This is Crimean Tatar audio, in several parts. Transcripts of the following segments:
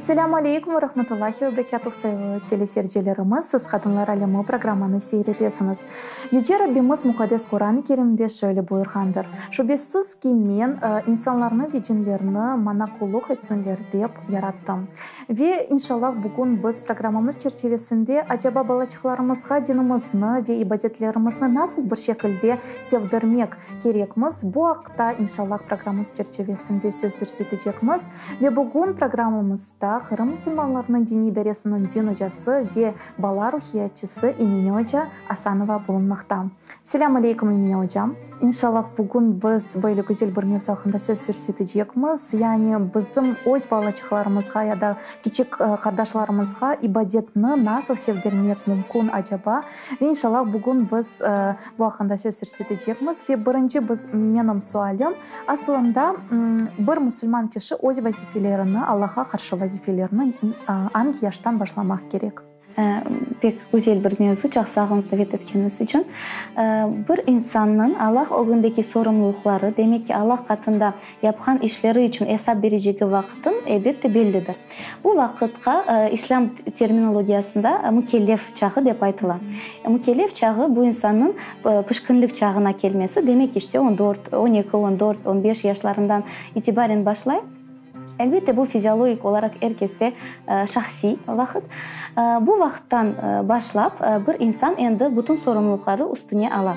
Esselâmu aleykum ve rahmetullahi ve berekâtuh, sayğılı teleseyircilerimiz, siz Qadınlar alemi programmanı seyir etesiñiz. Yüce Rabbimiz Muqaddes Quran-ı Kerimde şöyle buyurğandır, Şübesiz ki, Men, insanlarnı ve cinlerni Maña qulluq etsinler dep, yarattım. Ve, inşallah, bugün biz programmamız çerçevesinde acaba balaçıqlarımızğa dinimizni ve ibadetlerimizni nasıl bir şekilde sevdirmek kerekmiz, bu aqta, inşallah, programmamız çerçevesinde söz yürsetecekmiz. Ve bugün programmamızda Qırım musulmanlarınıñ diniy idaresiniñ din ocası ve bala ruhiyatçısı Emine oca Asanova bulunmaqta. Selâm aleykum, Emine ocam! İnşallah, bugün biz böyle güzel bir mevzu aqqında söz yürsetecekmiz, yani bizim öz balaçıqlarımızğa ya da kiçik qardaşlarımızğa ibadetni nasıl sevdirmek mümkün acaba? Ve inşallah, bugün biz bu aqqında söz yürsetecekmiz. Ve birinci biz, menim sualim, asılında bir musulman kişi öz vazifelerini, Allahqa qarşı vazifelerini angi yaştan başlamaq kerek? Pek güzel bir mevzu, çoq sağ oluñız davet etkeniñiz içün. Bir insannıñ Allah ögündeki sorumluluqları, demek ki, Allah qatında yapqan işleri içün esap berecegi vaqıtın, elbette, bellidir. Bu vaqıtqa İslâm terminologiyasında mükellef çağı dep aytıla. Mükellef çağı, bu insannıñ pişkinlik çağına kelmesi, demek işte, on dört, on eki, on dört, on beş yaşlarından itibaren başlay. Elbette, bu fiziologik olaraq er keste şahsiy vaqıt. Bu vaqıttan başlap bir insan endi bütün sorumluluqları üstüne ala.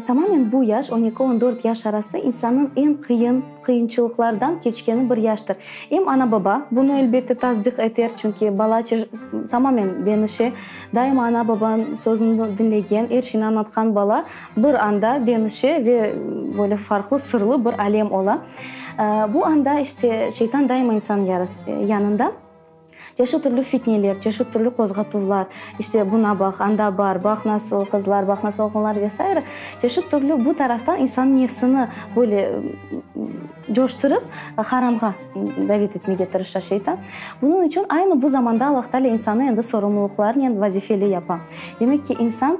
Tamamen bu yaş, on eki, on dört yaş arası insannıñ eñ qıyın, qıyınçılıqlardan keçkeni bir yaştır. Em ana-baba bunı elbette tasdiq eter, çünki bala tamamen deñişe. Daima ana-babanıñ sözüni diñlegen, er şeyni añlatqan bala bir anda deñişe ve böyle farqlı, sırlı bir alem ola. Bu anda işte şeytan daima insannıñ yanında. Çeşit türlü fitneler, çeşit türlü qozğatuvlar, işte buna baq, anda bar, baq nasıl qızlar, baq nasıl oğlanlar ve saire, çeşit türlü bu taraftan insannıñ nefsini böyle coştırıp, haramğa davet etmege tırışa şeytan. Bunıñ içün aynı bu zamanda Allah Teala insanı endi sorumluluqlarnen vazifeli yapa. Demek ki, insan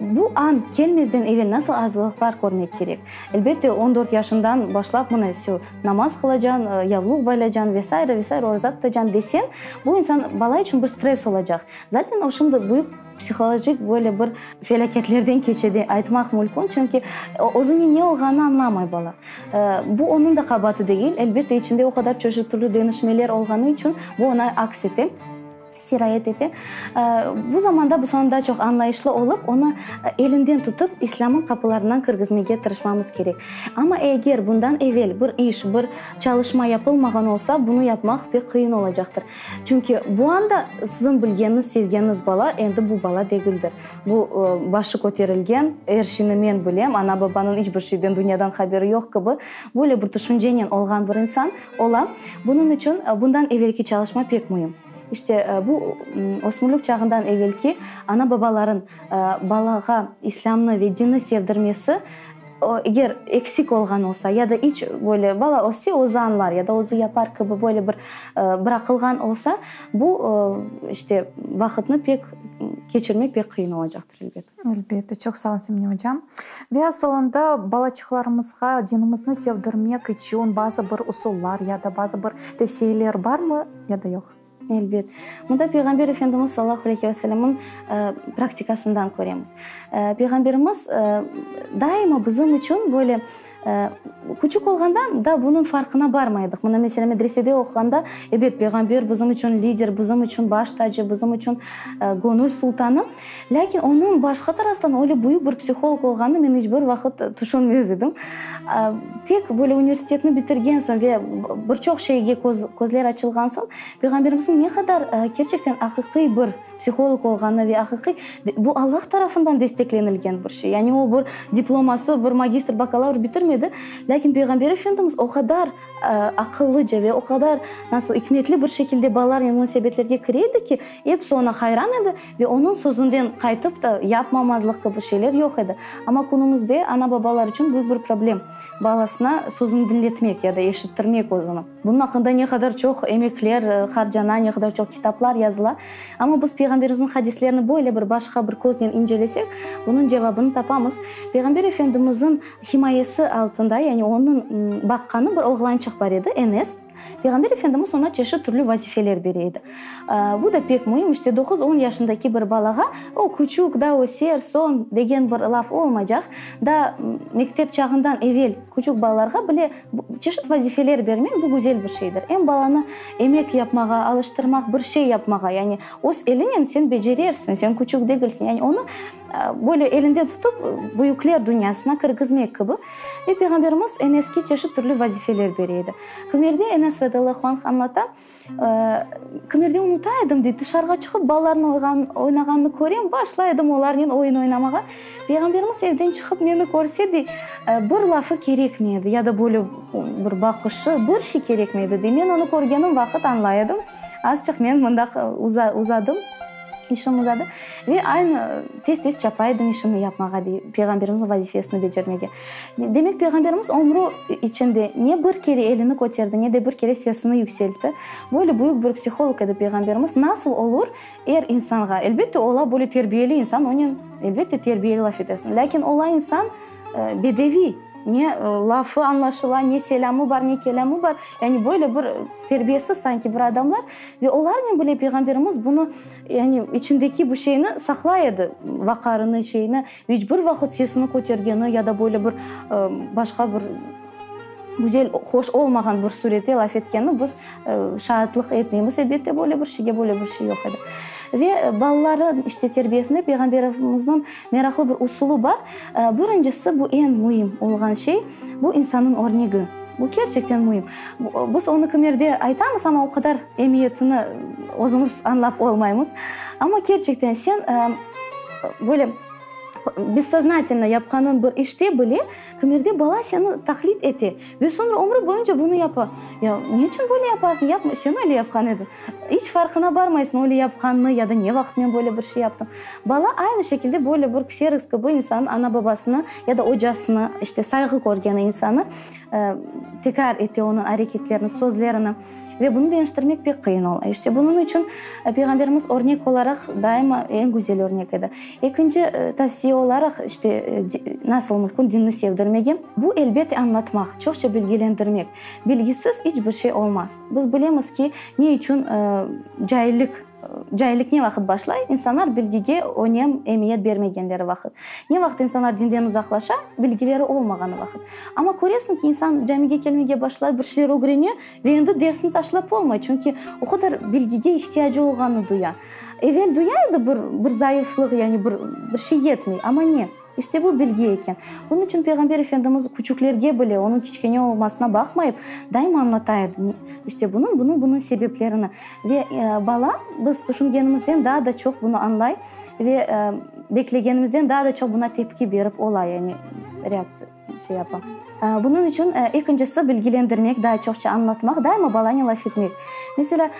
bu an kelmezden evel nasıl azırlıqlar körmek kerek? Elbette, on dört yaşından başlap mına vse, namaz qılacañ, yavluq baylacañ ve saire, ve saire, oraza tutacañ deseñ, bu insan, bala içün bir stress olacaq. Zaten o şimdi büyük psiholojik böyle bir felâketlerden keçe de aytmaq mülkün, çünki özüne ne olğanını añlamay bala. Bu onıñ da qabaatı degil, elbette, içinde o qadar çeşit türlü deñişmeler olğanı içün bu oña aks ete. Sirayet ete. Bu zamanda biz onı daa çoq añlayışlı olıp, onı elinden tutıp, İslâmnıñ qapılarından kirgizmege tırışmamız kerek. Amma eger bundan evel bir iş, bir çalışma yapılmağan olsa, bunı yapmaq pek qıyın olacaqtır. Çünki bu anda siziñ bilgeniñiz, sevgeniñiz bala endi bu bala degildir. Bu başı köterilgen, er şeyni men bilem, ana-babanıñ iç bir şeyden, dünyadan haberi yoq kibi, böyle bir tüşüncenen olğan bir insan ola. Bunıñ içün bundan evelki çalışma pek müim. İşte, bu ösmürlik çağından evelki ana-babaların balağa İslâmnı ve dinni sevdirmesi, eger eksik olğan olsa ya da iç böyle bala össe özü añlar ya da özü yapar kibi böyle bir bıraqılğan olsa, bu, işte, vaqıtnı pek keçirmek pek qıyın olacaqtır, elbet. Elbette, çoq sağ oluñ, Emine ocam. Ve asılında balaçıqlarımızğa dinimizni sevdirmek içün bazı bir usullar ya da bazı bir tevsiyeler barmı ya da yoq? Elbet. Mında Peyğamber Efendimiz sallallahu aleyhi ve sellemniñ praktikasından köremiz. Peyğamberimiz daima bizim içün böyle Küçük olğanda da bunıñ farqına barmay edik. Mına, meselâ, medresede oquğanda, ebet, Peyğamber bizim içün lider, bizim içün baş tacı, bizim içün göñül sultanı. Lâkin onıñ başqa taraftan öyle büyük bir psiholog olğanını men iç bir vaqıt tüşünmez edim. Tek böyle universitetni bitirgen soñ ve bir çoq şeyge közler açılğan soñ, Peyğamberimizniñ ne qadar kerçekten aqiqiy bir Psiholog olğanı ve aqiqiy, bu Allah tarafından desteklenilgen bir şey. Yani o bir diploması, bir magistr, bakalavr bitirmedi, lâkin Peyğamber Efendimiz o qadar aqıllıca ve o qadar, nasıl, ikmetli bir şekilde balalarnen munasebetlerge kire edi ki, episi oña hayran edi ve onıñ sözünden qaytıp da yapmamazlıq kibi şeyler yoq edi. Amma künümizde ana-babalar içün büyük bir problem, balasına sözüni diñletmek ya da eşittirmek özüni. Bunıñ aqqında ne qadar çoq emekler harcana, ne qadar çoq kitaplar yazıla. Amma biz Peyğamberimizniñ hadislerini böyle bir başqa bir köznen incelesek, bunıñ cevabını tapamız. Peyğamber Efendimizniñ himayesi altında, yani onıñ baqqanı bir oğlançıq bar edi, Enes. Peyğamber Efendimiz oña çeşit türlü vazifeler bere edi. Bu da pek müim, işte doquz-on yaşındaki bir balağa o küçük, daa öser, soñ degen bir laf olmaycaq. Daa mektep çağından evel küçük balalarğa bile çeşit vazifeler bermek, bu güzel bir şeydir. Em balanı emek yapmağa alıştırmaq, bir şey yapmağa, yani öz elinen sen becerersiñ, sen küçük degilsiñ, yani onı böyle elinden tutıp büyükler dünyasına kirgizmek kibi. Ve Peyğamberimiz Eneske çeşit türlü vazifeler bere edi. Kimerde Enes radıyallahu anh añlata, Kimerde unuta edim, dey, tışarığa çıqıp balalarnıñ oynağanını körem, başlay edim olarnen oyun oynamağa. Peyğamberimiz evden çıqıp meni körse, dey, bir lafı kerekmey edi, ya da böyle bir baqışı, bir şey kerekmey edi, dey. Men onı körgenim vaqıt añlay edim, azçıq men mındaq uzadım. İşim uzadı ve aynı tez-tez çapa edim işimni yapmağa, dey, Peyğamberimizniñ vazifesini becermege. Demek, Peyğamberimiz ömrü içinde ne bir kere elini köterdi, ne de bir kere sesini yükseltti. Böyle büyük bir psiholog edi Peyğamberimiz. Nasıl olur er insanğa, elbette, ola böyle terbiyeli insan, onen, elbette, terbiyeli laf etersiñ. Lâkin ola insan bedeviy. Ne lafı añlaşıla, ne selâmı bar, ne kelâmı bar. Yani böyle bir terbiyesiz sanki bir adamlar. Ve olarnen bile Peyğamberimiz bunı, yani içindeki bu şeyni saqlay edi, vaqarını, şeyni, ve iç bir vaqıt sesini kötergeni ya da böyle bir başqa bir güzel, hoş olmağan bir surette laf etkenini biz şaatlıq etmeymiz. Elbette, böyle bir şeyge böyle bir şey yoq edi. Ve balaları, işte, terbiyesinde Peyğamberimizniñ meraqlı bir usulı bar. Birincisi, bu eñ müim olğan şey, bu insannıñ örnegi. Bu kerçekten müim. Biz onı kimerde aytamız, amma o qadar emiyetini özümiz añlap olmaymız. Amma kerçekten sen böyle bessoznatelno yapqanıñ bir işte bile kimerde bala seni taqlit ete ve soñra ömrü boyunca bunı yapa. Ya ne içün böyle yapasıñ? Yapma, sen öyle yapqan ediñ. İç farqına barmaysıñ öyle yapqanını ya da ne vaqıt men böyle bir şey yaptım. Bala aynı şekilde böyle bir kseroks kibi insannıñ ana-babasını ya da ocasını, işte, sayğı körgen insanı tekrar ete onıñ areketlerini, sözlerini ve bunı deñiştirmek pek qıyın ola. İşte, bunıñ içün Peyğamberimiz örnek olaraq daima eñ güzel örnek edi. Ekinci tavsiye olaraq, işte, nasıl mümkün dinni sevdirmege? Bu, elbette, añlatmaq, çoqça bilgilendirmek. Bilgisiz iç bir şey olmaz. Biz bilemiz ki, ne içün caillik, caillik ne vaqıt başlay? İnsanlar bilgige önem, emiyet bermegenleri vaqıt. Ne vaqıt insanlar dinden uzaqlaşa? Bilgileri olmağanı vaqıt. Amma köresiñ ki, insan camige kelmege başlay, bir şeyler ögrene ve endi dersini taşlap olmay, çünki o qadar bilgige ihtiyacı olğanını duya. Evel duya edi bir, bir zayıflıq, yani bir, bir şey yetmey, amma ne? İşte bu bilgi eken. Bunıñ içün Peyğamber Efendimiz küçüklerge bile, onıñ kiçkene olmasına baqmayıp, daima añlata edi, işte bunıñ, bunıñ, bunıñ sebeplerini. Ve bala biz tüşüngenimizden daa da çoq bunı añlay ve beklegenimizden daa da çoq buna tepki berip ola, yani reaktsiya şey yapa. Bunıñ içün ekincisi bilgilendirmek, daa çoqça añlatmaq, daima balanen laf etmek. Meselâ,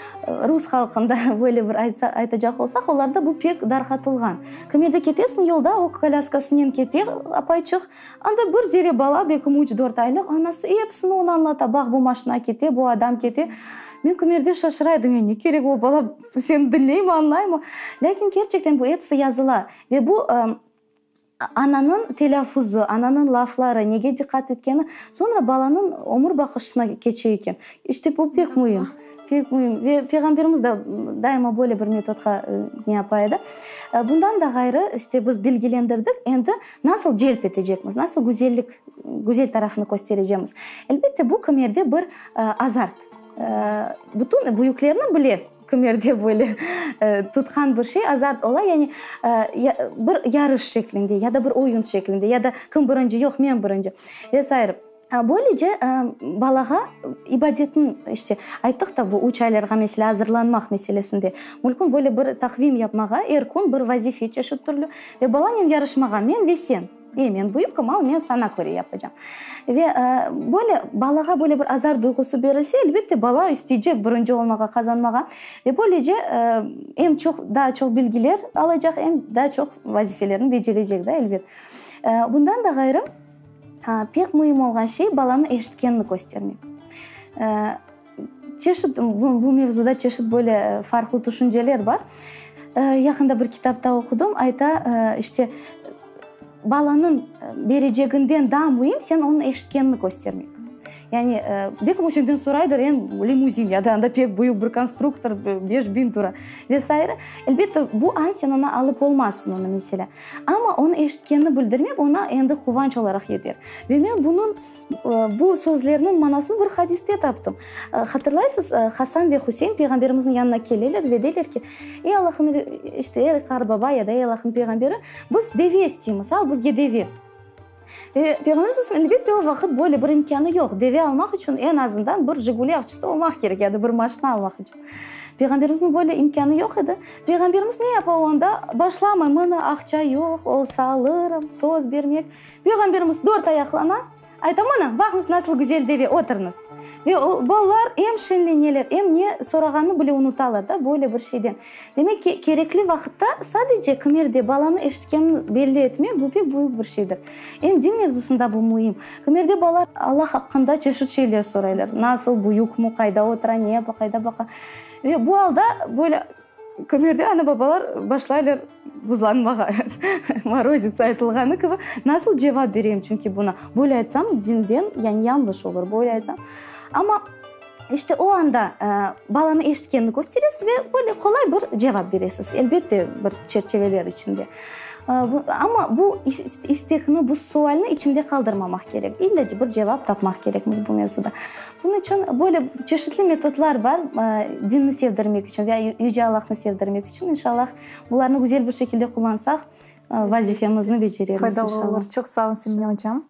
rus halqında böyle bir aytacaq olsaq, olarda bu pek darqatılğan. Kimerde ketesiñ yolda, o kolâskasınen kete apayçıq, anda bir zere bala, belkim üç-dört aylıq, anası episini oña añlata, baq, bu maşina kete, bu adam kete. Men kimerde şaşıra edim, ya ne kerek o bala, seni diñleymi, añlaymı? Lâkin kerçekten bu episi yazıla ve bu Ananıñ telâffuzı, ananıñ lafları, nege diqqat etkeni, soñra balanıñ ömür baqışına keçe eken. İşte bu pek müim, pek müim. Ve Peyğamberimiz de daima böyle bir metodqa ne yapa edi. Bundan da ğayrı, işte biz bilgilendirdik, endi nasıl celp etecekmiz, nasıl güzellik, güzel tarafını kösterecemiz. Elbette, bu kimerde bir azart. Bütün büyüklerni bile Kimerde böyle tutqan bir şey azart ola, yani bir yarış şeklinde ya da bir oyun şeklinde, ya da kim birinci, yoq, men birinci ve saire. Böylece balağa ibadetniñ, işte, ayttıq da, bu üç aylarğa, meselâ, azırlanmaq meselesinde mümkün böyle bir taqvim yapmağa, er kün bir vazife çeşit türlü ve balanen yarışmağa, men ve sen. E, men büyükim, al, men saña köre yapacam. Ve böyle balağa böyle bir azart duyğusı berilse, elbette, bala isteycek birinci olmağa, qazanmağa. Ve böylece em çoq, daa çoq bilgiler alacaq, em daa çoq vazifelerni becerecek da, elbet. Bundan da ğayrı, pek müim olğan şey, balanı eşitkenini köstermek. Çeşit, bu mevzuda çeşit böyle farqlı tüşünceler bar. Yaqında bir kitapta oqudım, ayta, işte, balanıñ bereceginden daa müim, sen onıñ eşitkenini köstermek. Yani, belki o senden soraydır, eñ limuzin ya da anda pek büyük bir konstruktor, 5000 tura ve saire. Elbette, bu an sen oña alıp olmazsıñ onı, meselâ. Amma onı eşitkenini bildirmek oña endi quvanç olaraq yeter. Ve men bunıñ, bu sözlerniñ manasını bir hadiste taptım. Hatırlaysız, Hasan ve Huseyn Peyğamberimizniñ yanına keleler ve deyler ki, Ey Allahnıñ, işte, ey qarbaba ya da ey Allahnıñ Peyğamberi, biz deve isteymiz, al bizge deve. Ve Peyğamberimiz elbette o vaqıt böyle bir imkânı yoq, deve almaq içün eñ azından bir Jiguli aqçası olmaq kerek ya da bir maşina almaq içün. Peyğamberimizniñ böyle imkânı yoq edi. Peyğamberimiz ne yapa o anda? Başlamay, mına aqça yoq, olsa alırım, söz bermek. Peyğamberimiz dört ayaqlana, ayta, mına, baqıñız nasıl güzel deve, oturıñız. Ve o balalar em şeñleneler, em ne sorağanını bile unutalar da böyle bir şeyden. Demek ki, kerekli vaqıtta sadece kimerde balanı eşitkenini belli etmek, bu pek büyük bir şeydir. Em din mevzusında bu müim. Kimerde bala Allah aqqında çeşit şeyler soraylar, nasıl, büyükmi, qayda otura, ne yapa, qayda baqa. Ve bu alda böyle kimerde ana-babalar başlaylar buzlanmağa, morozitsa aytılğanı kibi, nasıl cevap bereyim çünki buna? Böyle aytsam, dinden, yani yañlış olur, böyle aytsam. Amma işte o anda balanı eşitkenini kösteresiz ve böyle qolay bir cevap beresiz, elbette, bir çerçeveler içinde. Amma bu istekni, bu sualni içinde qaldırmamaq kerek. İlle bir cevap tapmaq kerekmiz bu mevzuda. Bunıñ içün böyle çeşitli metodlar bar dinni sevdirmek içün ve Yüce Allahnı sevdirmek içün. İnşallah, bularnı güzel bir şekilde qullansaq, vazifemizni becerermiz, inşallah. Faydalı olur. Çoq sağ olun, Semine ocam.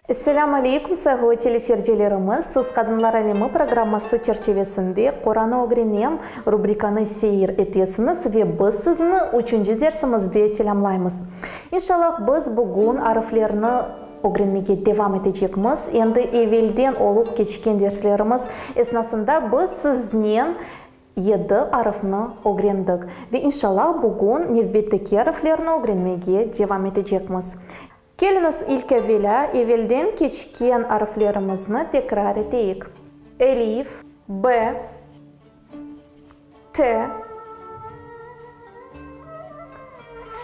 Esselâmu aleykum, sayğılı teleseyircilerimiz! Siz Qadınlar alemi programması çerçevesinde Qoranı ögrenem rubrikanı seyir etesiñiz ve biz sizni üçünci dersimizde selâmlaymız. İnşallah, biz bugün arıflerni ögrenmege devam etecekmiz. Endi evelden olıp keçken derslerimiz esnasında biz siznen yedi arıfnı ögrendik ve inşallah bugün nevbetteki arıflerni ögrenmege devam etecekmiz. Keliñiz, ilk evelâ, evelden keçken arflerimizni tekrar eteyik. Elif, B, T,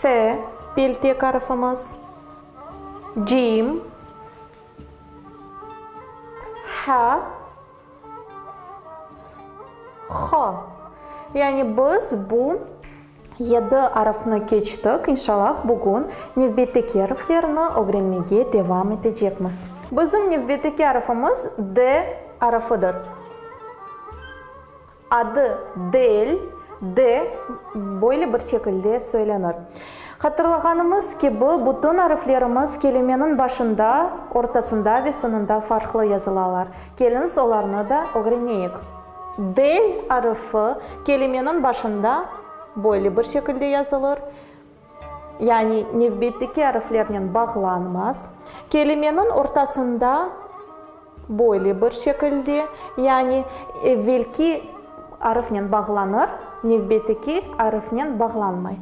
F, peltek arfimiz, Cim, H, H. Yani biz bu yedi arfnı keçtik, inşallah bugün nevbetteki arflerni ögrenmege devam etecekmiz. Bizim nevbetteki arfımız D arfıdır. Adı del, D, böyle bir şekilde söylenir. Hatırlağanımız kibi, bütün arflerimiz kelimeniñ başında, ortasında ve soñunda farqlı yazılalar. Keliñiz, olarnı da ögreneyik. Del arfı kelimeniñ başında böyle bir şekilde yazılır, yani nevbetteki arflernen bağlanmaz. Kelimeniñ ortasında böyle bir şekilde, yani evvelki arfnen bağlanır, nevbetteki arfnen bağlanmay.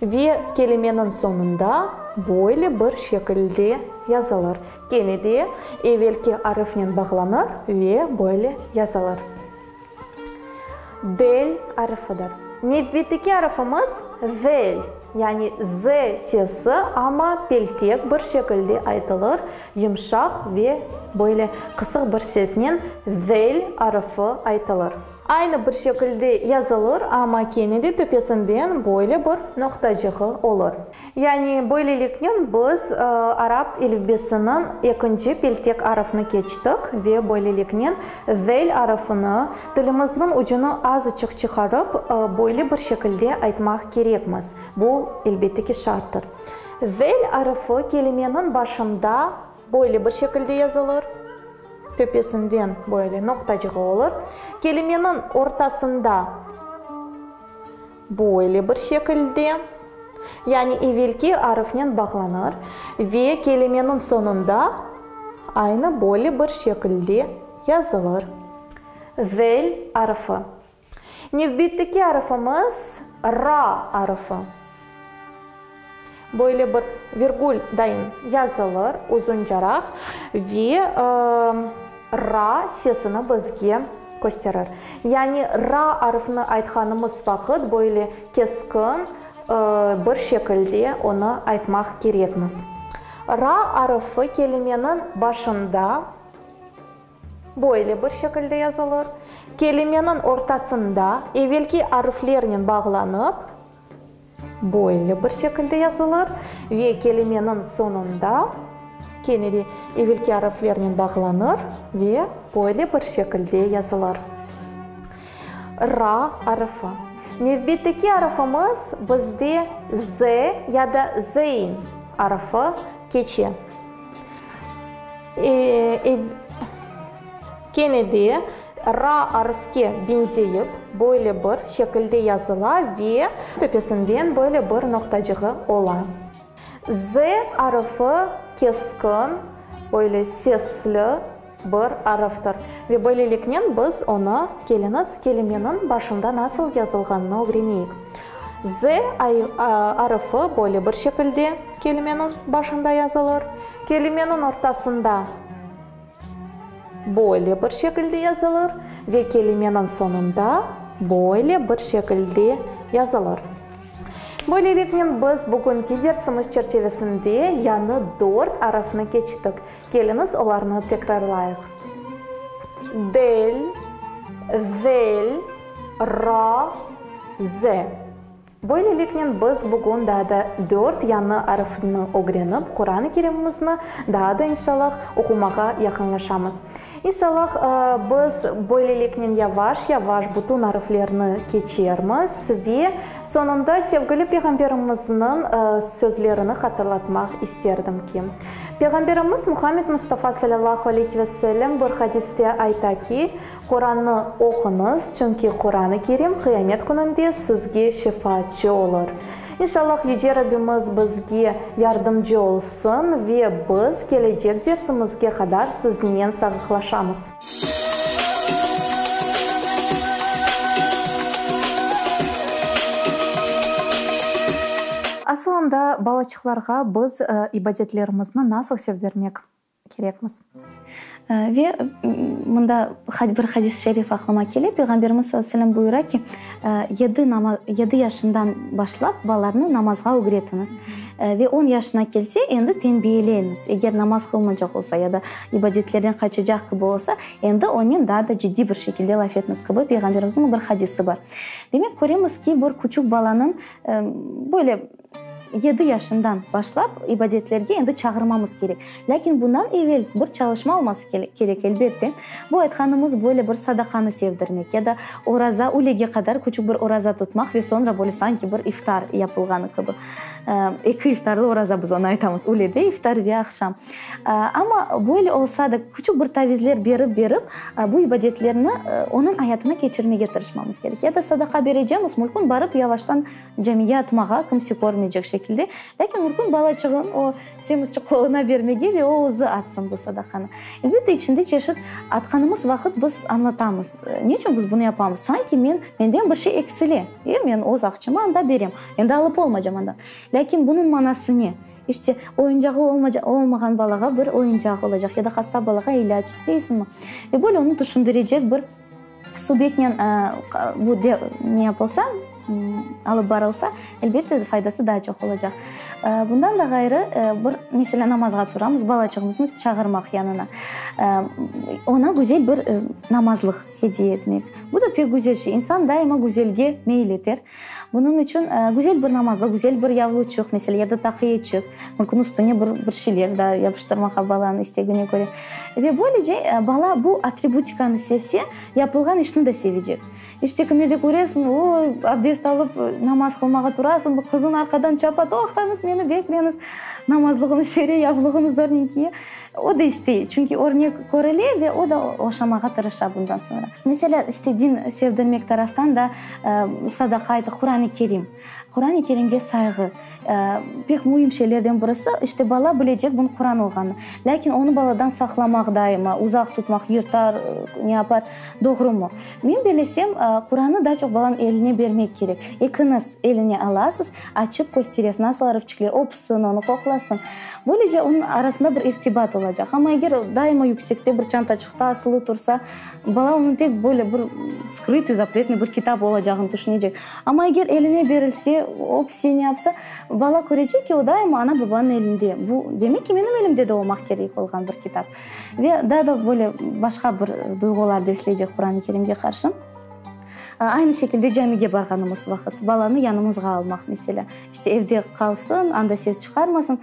Ve kelimeniñ soñunda böyle bir şekilde yazılır. Kene de evelki arıfnen bağlanır ve böyle yazılır. Del arıfıdır. Nevbetteki arıfımız zel, yani z sesi, amma peltek bir şekilde aytılır, yımşaq ve böyle qısıq bir sesnen zel arıfı aytılır. Aynı bir şekilde yazılır, amma kene de töpesinden böyle bir noqtacığı olur. Yani böyleliknen biz arap elifbesiniñ ekinci peltek arfını keçtik ve böyleliknen zel arfını tilimizniñ ucunı azıçıq çıqarıp böyle bir şekilde aytmaq kerekmiz. Bu, elbette ki, şarttır. Zel arfı kelimeniñ başında böyle bir şekilde yazılır. Töpesinden böyle noqtacığı olur. Kelimeniñ ortasında böyle bir şekilde, yani evelki arfnen bağlanır ve kelimeniñ soñunda aynı böyle bir şekilde yazılır. Zel arfı. Nevbetteki arfımız ra arfı. Böyle bir virgül dayın yazılır, uzuncaraq ve ra sesini bizge kösterir. Yani ra arfını aytqanımız vaqıt böyle keskin. bir şekilde onı aytmaq kerekmiz. Ra arfı kelimeniñ başında böyle bir şekilde yazılır, kelimeniñ ortasında evelki arflernen bağlanıp, böyle bir şekilde yazılır ve kelimeniñ soñunda kene de evelki arflernen bağlanır ve böyle bir şekilde yazılır. Ra arfı. Nevbetteki arfımız bizde Z ya da Zeyn arfı keçe. Kene de ra arfke beñzeyip, böyle bir şekilde yazıla ve töpesinden böyle bir noqtacığı ola. Z arfı keskin, böyle sesli bir arftır. Ve böyleliknen biz onı, keliñiz, kelimeniñ başında nasıl yazılğanını ögreneyik. Z arfı böyle bir şekilde kelimeniñ başında yazılır. Kelimeniñ ortasında böyle bir şekilde yazılır ve kelimeniñ soñunda böyle bir şekilde yazılır. Böyleliknen biz bugünki dersimiz çerçevesinde yañı dört arfnı keçtik. Keliñiz, olarnı tekrarlayıq. Del, zel, ra, ze. Böyleliknen biz bugün daa da dört yañı arfnı ögrenip, Quran-ı Kerimimizni daa da inşallah oqumağa yaqınlaşamız. İnşallah, biz böyleliknen yavaş-yavaş bütün arflerni keçermiz ve soñunda sevgili Peyğamberimizniñ sözlerini hatırlatmaq isterdim ki, Peyğamberimiz Muhammed Mustafa salâllahu aleyhi ve sellem bir hadiste ayta ki, Qurannı oquñız, çünki Quran-ı Kerim qıyamet kününde sizge şefaatçı olur. İnşallah Yüce Rabbimiz bizge yardımcı olsun ve biz kelecek dersimizge qadar siznen sağlıqlaşamız. Asılında balaçıqlarğa biz ibadetlerimizni nasıl sevdirmek kerekmiz. Ve mında bir hadis-i şerif aqlıma kele, Peyğamberimiz salâllahu aleyhi ve sellem buyura ki, yedi yedi yaşından başlap balalarnı namazğa ögretiñiz. Ve on yaşına kelse, endi tenbiyeleñiz. Eger namaz qılmaycaq olsa ya da ibadetlerden qaçacaq kibi olsa, endi onen daa da ciddiy bir şekilde laf etiñiz kibi Peyğamberimizniñ bir hadisi bar. Demek, köremiz ki, bir küçük balanıñ böyle Yedi yaşından başlap ibadetlerge endi çağırmamız kerek. Lâkin bundan evel bir çalışma olması kerek, elbette. Bu aytqanımız böyle bir sadaqanı sevdirmek ya da oraza, ülege qadar küçük bir oraza tutmaq ve soñra böyle sanki bir iftar yapılğanı kibi. Eki iftarlı oraza biz onı aytamız, ülede iftar ve aqşam. Amma böyle olsa da, küçük bir tavizler berip-berip, bu ibadetlerni onıñ ayatına keçirmege tırışmamız kerek. Ya da sadaqa berecemiz, mülkün barıp yavaştan Camige atmağa, kimse körmeycek şekilde. Lâkin mümkün balaçığın o semizçik qoluna bermege ve o özü atsın bu sadaqanı. Elbette, içinde çeşit atqanımız vaqıt biz añlatamız, ne içün biz bunı yapamız? Sanki men, menden bir şey eksile, e, men öz aqçamı anda berem, endi alıp olmaycam andan. Lâkin bunıñ manası ne? İşte, oyuncağı olmağan balağa bir oyuncaq olacaq ya da hasta balağa ilâc isteysiñmi? Ve böyle onı tüşündirecek bir Subetnen bu ne yapılsa, alıp barılsa, elbette, faydası daa çoq olacaq. Bundan da ğayrı, bir, meselâ, namazğa turamız, balaçığımıznı çağırmaq yanına, oña güzel bir namazlıq hediye etmek. Bu da pek güzel şey. İnsan daima güzelge meyil eter. Bunıñ içün güzel bir namazlıq, güzel bir yavluçıq, meselâ, ya da taqiyeçik, mümkün üstüne bir bir şeyler daa yapıştırmağa balanıñ istegine köre. Ve böylece bala bu atributikanı sevse, yapılğan işni de sevecek. İşte, kimerde köresiñ, o, abdest alıp, namaz qılmağa turasıñ, qızıñ arqadan çapa, toqtañız, meni bekleñiz, namazlığını sere, yavluğını zornen kiye. O da istey, çünki örnek körüle ve o da oşamağa tırışa bundan soñra. Meselâ, işte, din sevdirmek taraftan da sadaqa aytıq, Quran-ı Kerim. Quran-ı Kerimge sayğı, pek müim şeylerden birisi, işte, bala bilecek bunıñ Quran olğanını. Lâkin onı baladan saqlamaq daima, uzaq tutmaq, yırtar, ne yapar, doğrumı? Men bellesem, Qurannı daa çoq balanıñ eline bermek kerek. Ekiñiz eline alasız, açıp kösteresiz, nasıl arıfçikler, öpsin onı, qoqlasın. Böylece onıñ arasında bir irtibat olacaq. Amma eger daima yüksekte bir çantaçıqta asılı tursa, bala onıñ tek böyle bir skrıtıy, zapretnıy bir kitap olacağını tüşünecek. Amma eger eline berilse, öpse, ne yapsa, bala körecek ki, o daima ana-babanıñ elinde. Bu, demek ki, menim elimde de olmaq kerek olğan bir kitap. Ve daa da böyle başqa bir duyğular besleycek Quran-ı Kerimge qarşı. Aynı şekilde camige barğanımız vaqıt, balanı yanımızğa almaq, meselâ. İşte, evde qalsın, anda ses çıqarmasın.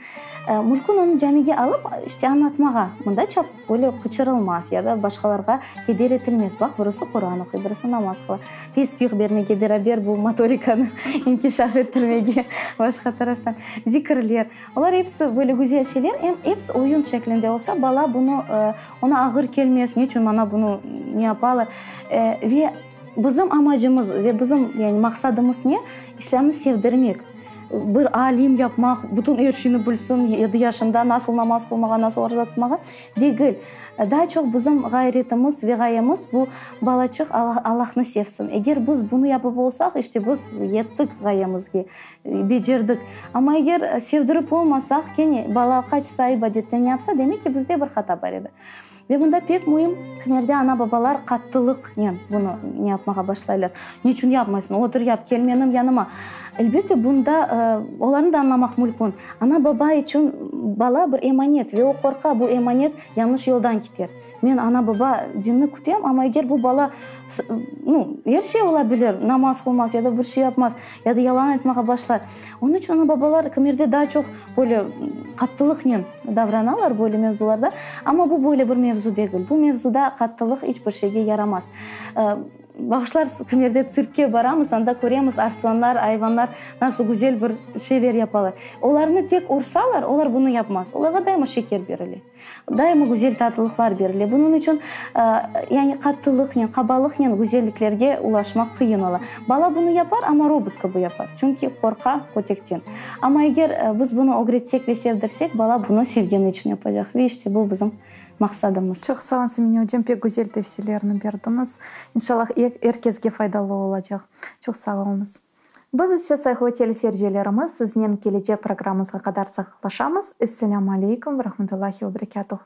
Mümkün onı camige alıp, işte, añlatmağa, mında çap böyle qıçırılmaz ya da başqalarğa keder etilmez. Baq, birisi Quran oquy, birisi namaz qıla. Tesbih bermege, beraber bu motorikanı inkişaf ettirmege, başqa taraftan zikirler. Olar episi böyle güzel şeyler, em episi oyun şeklinde olsa, bala bunı, oña ağır kelmez, neçün maña bunı ne yapalar? Ve bizim amacımız ve bizim, yani, maqsadımız ne? İslâmnı sevdirmek, bir alim yapmaq, bütün er şeyni bilsin, yedi yaşında nasıl namaz qılmağa, nasıl oraza tutmağa degil. Daa çoq bizim ğayretimiz ve ğayemiz bu, balaçıq Allahnı sevsin. Eger biz bunı yapıp olsaq, işte biz yettik ğayemizge. Becerdik. Amma eger sevdirip olmasaq, kene bala qaçsa, ibadetten yapsa, demek ki, bizde bir hata bar edi. Ve bunda pek müim, kimerde ana-babalar qattılıqnen bunı ne yapmağa başlaylar. Neçün yapmaysıñ, otur yap, kel menim yanıma. Elbette, bunda olarnı da añlamaq mülkün. Ana-baba içün bala bir emanet ve o qorqa, bu emanet yañlış yoldan kiter. Men ana-baba dinni kütem, amma eger bu bala, nu, er şey ola bilir, namaz qılmaz ya da bir şey yapmaz, ya da yalan aytmağa başlar. Onıñ içün ana-babalar kimerde daa çoq böyle qattılıqnen davranalar böyle mevzularda. Amma bu böyle bir mevzu degil. Bu mevzuda qattılıq iç bir şeyge yaramaz. Bağışlarsız, kimerde tsirkke baramız, anda köremiz arslanlar, ayvanlar nasıl güzel bir şeyler yapalar. Olarnı tek ursalar, olar bunı yapmaz. Olarğa daima şeker berile. Daima güzel tatlılıqlar berile. Bunıñ içün, yani qattılıqnen, qabalıqnen güzelliklerge ulaşmaq qıyın ola. Bala bunı yapar, amma robot kibi yapar, çünki qorqa kötekten. Amma eger biz bunı ögretsek ve sevdirsek, bala bunı sevgeni içün yapacaq. Ve işte bu bizim maqsadımız. Çoq sağ olun, Semine ocam, pek güzel tevsiyelerni berdiñiz. İnşallah, er kesge faydalı olacaq. Çoq sağ oluñız. Biz ise, sayğılı teleseyircilerimiz, siznen kelecek programmızğa qadar sağlıqlaşamız. Esselâmu aleykum ve rahmetullahi ve berekâtuh.